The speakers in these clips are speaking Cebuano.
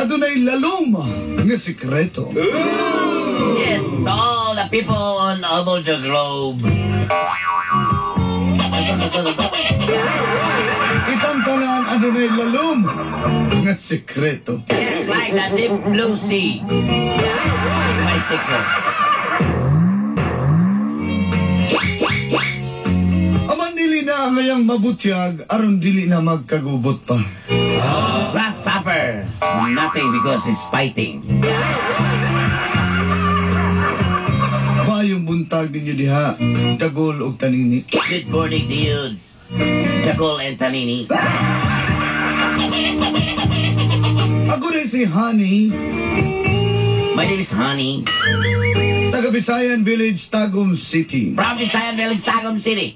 Adunay lalom nga sikreto. Yes, to all the people on over the globe. Kitang tanan adunay lalom nga sikreto. Yes, like the deep blue sea. It's my secret. Aman dili na ang ngayang mabutyag aron dili na magkagubot pa. Grasshopper, nothing because it's fighting. Bayong buntag ninyo diha, Dagol og Tanini. Good morning to you, Dagol and Tanini. Ako rin si Honey, My name is Honey, taga Bisayan Village, Tagum City. From Bisayan Village, Tagum City.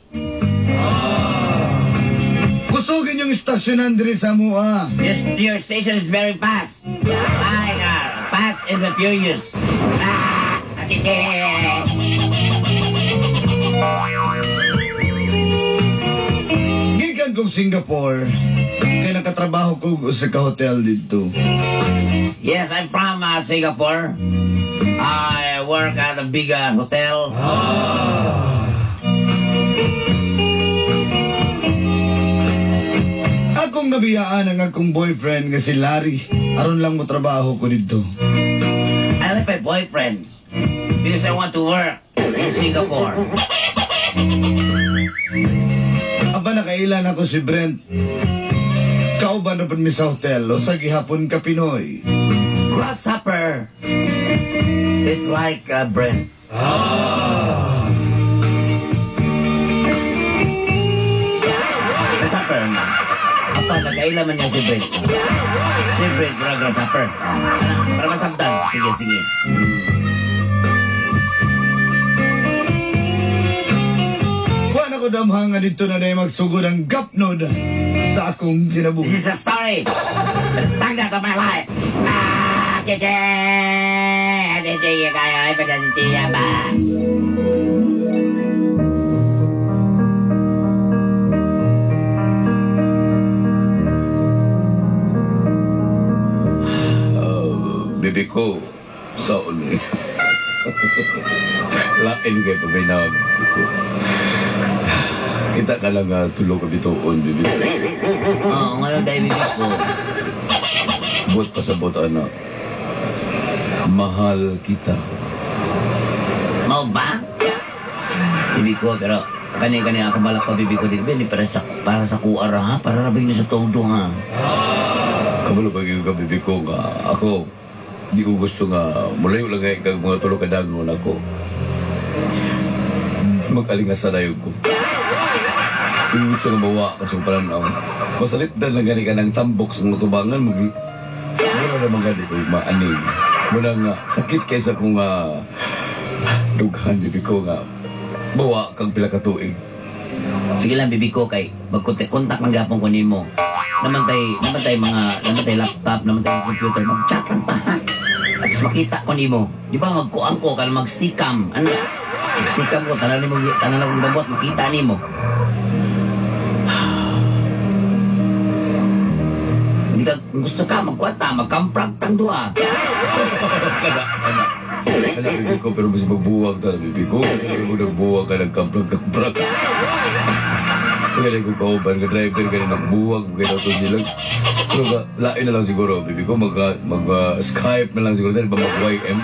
Kusogin yung istasyonan diri sa Mua. Your station is very fast. Like Fast and the Furious. Ah, chichi. Gikan kong Singapore, kay nakatrabaho ko sa ka hotel dito. Yes, I'm from Singapore. I work at a big hotel. Akong nabiyaan ang akong boyfriend nga si Larry. Aron lang mo trabaho ko dito. I left my boyfriend because I want to work in Singapore. Aba nakailan ako si Brent. Kauban na mi sa hotel o sa gihapon ka Pinoy. Grasshopper is like Brent. Grasshopper na. Apa, nagkailan man niya si Brent. Si Brent, para grasshopper. Para masabtan. Sige, sige. Wa na ko damhanga dito na na magsugod ang gapnod sa akong kinabuhi. This is a story. The standard of my life. Ah, chichi! Chichi, kaya ay pagkasichiya ba? Bibi ko, saon eh. Lain kay paminawag ko. Kita ka lang nga tulog ka bituon, bibi ko. Oo, ngayon dahil bibi ko. Buot pasabot, anak. Mahal kita. Mau ba? Bibi ko, pero kani-kani ako balak ko, bibi ko, din para sa kuara, ha? Para rabing na sa todo, ha? Kabalo ba ka, bibi ko, nga ako, di ko gusto nga mulayo lang kay kag mga tulog ka dangon ako. Mag-alingasan na yun ko. Di ko gusto nga mawa ka sa pananaw. Masalipdan lang gani ka ng tambok sa mga tubangan. Mura naman gani ko maaning. Muna nga, sakit kaysa kung dughan, bibi ko, nga mawa kang pila ka tuig. Sige lang, bibi ko, kay magkontak man gapon ko nimo. Naman tay laptop, naman tay computer, mag-chat lang ta, ha? At least makita ko nimo. Di ba magkuang ko kan mag-stickam, ano? Mag-stickam ko, tanan nimo, tanan akong gibabot, makita nimo. Hindi ka, kung gusto ka, magkuwata, magkamprag tang duha. Kana, kana. Kana, bibi ko, pero mas magbuwag ta, bibi ko. Kana mo nagbuwag ka, nagkamprag-kamprag. Kaya ko kauban ka, driver ka na nagbuwag, kaya to sila. Pero ka, lain na lang siguro, bibi ko, mag Skype na lang siguro, dahil ba mag-YM?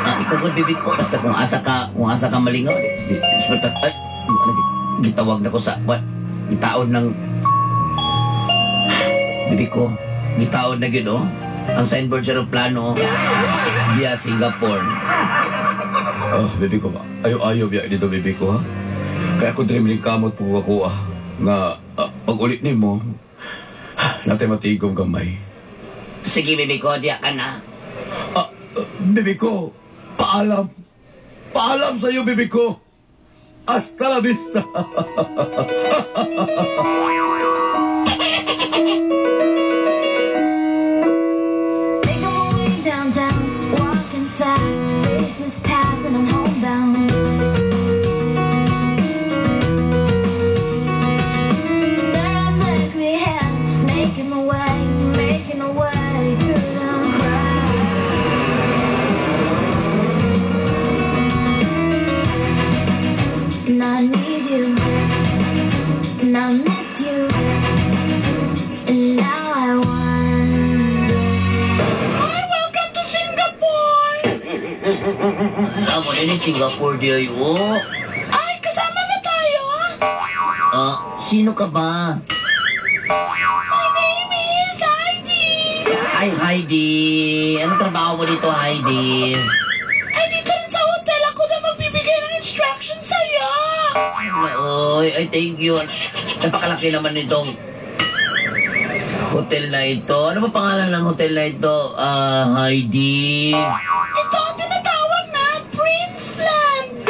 Ah, ikaw ko, bibi ko, basta kung asa ka malingaw, di, ay, ano, gitawag na ko sa, what, gitaon ng, bibi ko, gitaon na gid, oh. Ang signboard sa aeroplano, via Singapore. Oh, bibi ko, ayo-ayo biya dito, bibi ko, ha? Kaya ako dream ning kamot po ako, ah, nga pag ulit nimo, natay matigom gamay. Sige, bibi ko, diya ka na. Ah, bibi ko, paalam. Paalam sa iyo, bibi ko. Hasta la vista. Making my way downtown, walking fast, faces pass and I'm homebound. Staring blankly ahead, just making my way, making my way. I need you, and I miss you, and now I wonder. Hi, welcome to Singapore! Alam mo din Singapore di ay, oh. Ay, kasama ba tayo? Ah, sino ka ba? My name is Heidi! Ay, Heidi. Anong trabaho mo dito, Heidi? Ay, dito rin sa hotel ako na magbibigay ng instructions sa'yo! Oy, ay, thank you. Napakalaki naman nitong hotel na ito. Ano ba pangalan ng hotel na ito, ah, Heidi? Ito ang tinatawag na Princeland!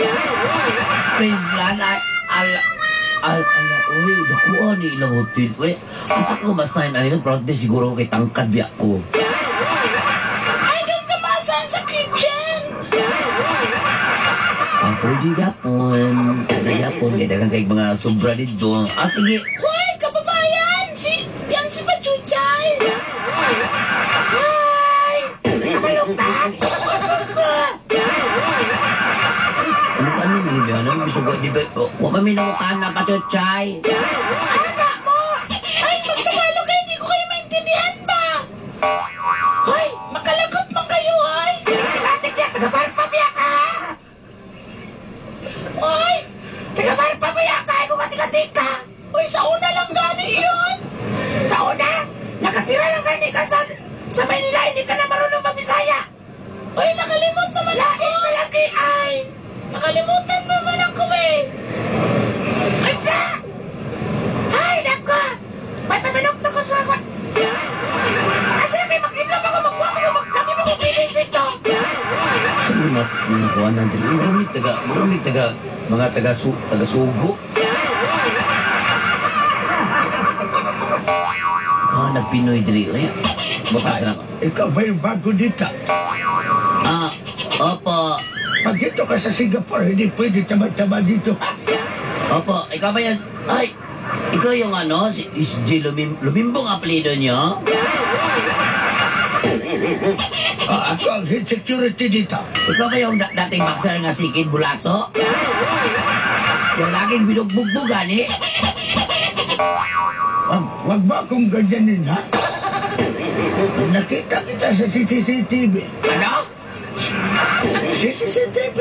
Princeland? Ay, ala, al, ala, uy, nakuha ni ilang hotel. Uy, asa ko ma-assign? Ano yun? Proud siguro kay tangkad biya ko. Ay, doon ka ma-assign sa kitchen! Ah, pwede gapon. Pwede gapon. Kaya daghang kay mga sobra dito. Ah, sige. Hoy, kababayan! Yan si Pachuchay! Hi! Kamalukag! Ano ano yun ba? Ano bisag di ba? Oh, wa man mi nangutana, Pachuchay. Ano mo? Ay, magtagalog kayo, hindi ko kayo maintindihan ba? Hoy, makalagot man kayo, ay! Atik niya, taga-parpamya ka! Hoy! Taga-parpamya ka, ikaw katika ka! Hoy, sa una lang gani yun! Sa una? Nakatira lang gani ka sa Maynila, hindi ka na marunong magbisaya! Hoy, nakalimot naman ako! Laki ay! Nakalimutan mo man ako eh! Ansa! Ay, nako! May pamanok ko sa ako. Asa kay makinom ako magkuha mo kami makupilis ito. Sa mga nakuha natin, marami taga, mga taga sugo. Ka nagpinoy diri ay. Bukas na. Ikaw ba yung bago dito? Ah, opo. Pag dito ka sa Singapore, hindi pwede tama-tama dito. Opo, ikaw ba yan? Ay, ikaw yung ano, si SG Lumimbong apelido niyo? Ah, ako ang head security dito. Ikaw ba yung dating boxer nga si Kid Bulaso? Yung laging binugbugbugan, gani? Wag ba akong ganyanin, ha? Nakita kita sa CCTV. Ano? CCTV?